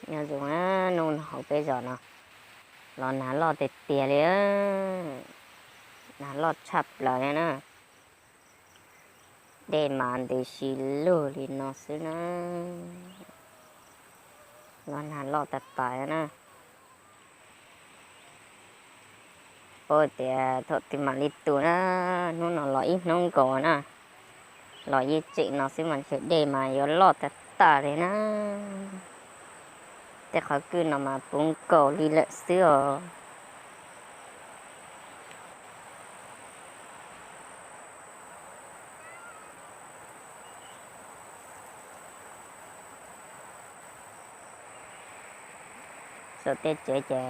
Nyob zoo na, hnub no hauv peb zos no los nag loj tiag tiag li, nag loj tshaj plaws li na. Dej mas ntws si lug li no xwb na, los nag loj tas tas na. Ua tias thaum twg mam li tu na, hnub no los ib hnub nkaus na, los yeej tseem no xwb mas ntshe dej mas yuav loj tag tag li na. Tej qhov kwj no mas puv nkaus li lawm xwb os. Saum tej tsev ces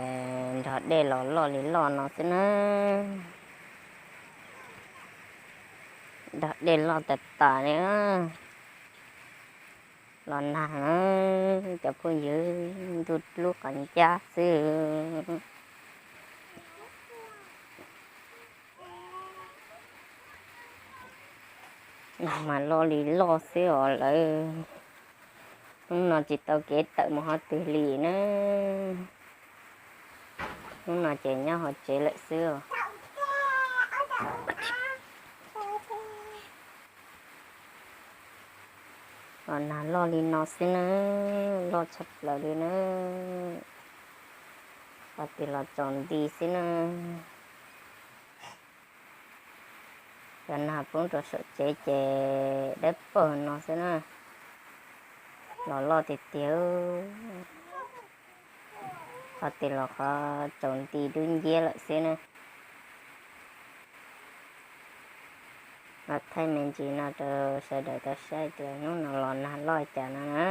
nrog dej los loj li loj no xwb na. Nrog dej loj tas tas li. Los nag na, cov phooj ywg, ntuj lub qhov ncab xwb. Nag mas loj li loj xwb os lawm. Hnub no tsis tau kev tawm mus qhov twg li na. Hnub no ces nyob hauv tsev lawm xwb os. Los nag loj li no xwb na, loj tshaj plaws li na. Qhov twg los tsaus nti xwb na. Cov nag poob rau saum tsev ces dawb paug no xwb na. Los loj tiag tiag. Qhov twg los qhov tsaus nti dub nciab lawm xwb na. Los thaij me ntsis no rau sawv daws tau saib tias hnub no los nag loj cas no na.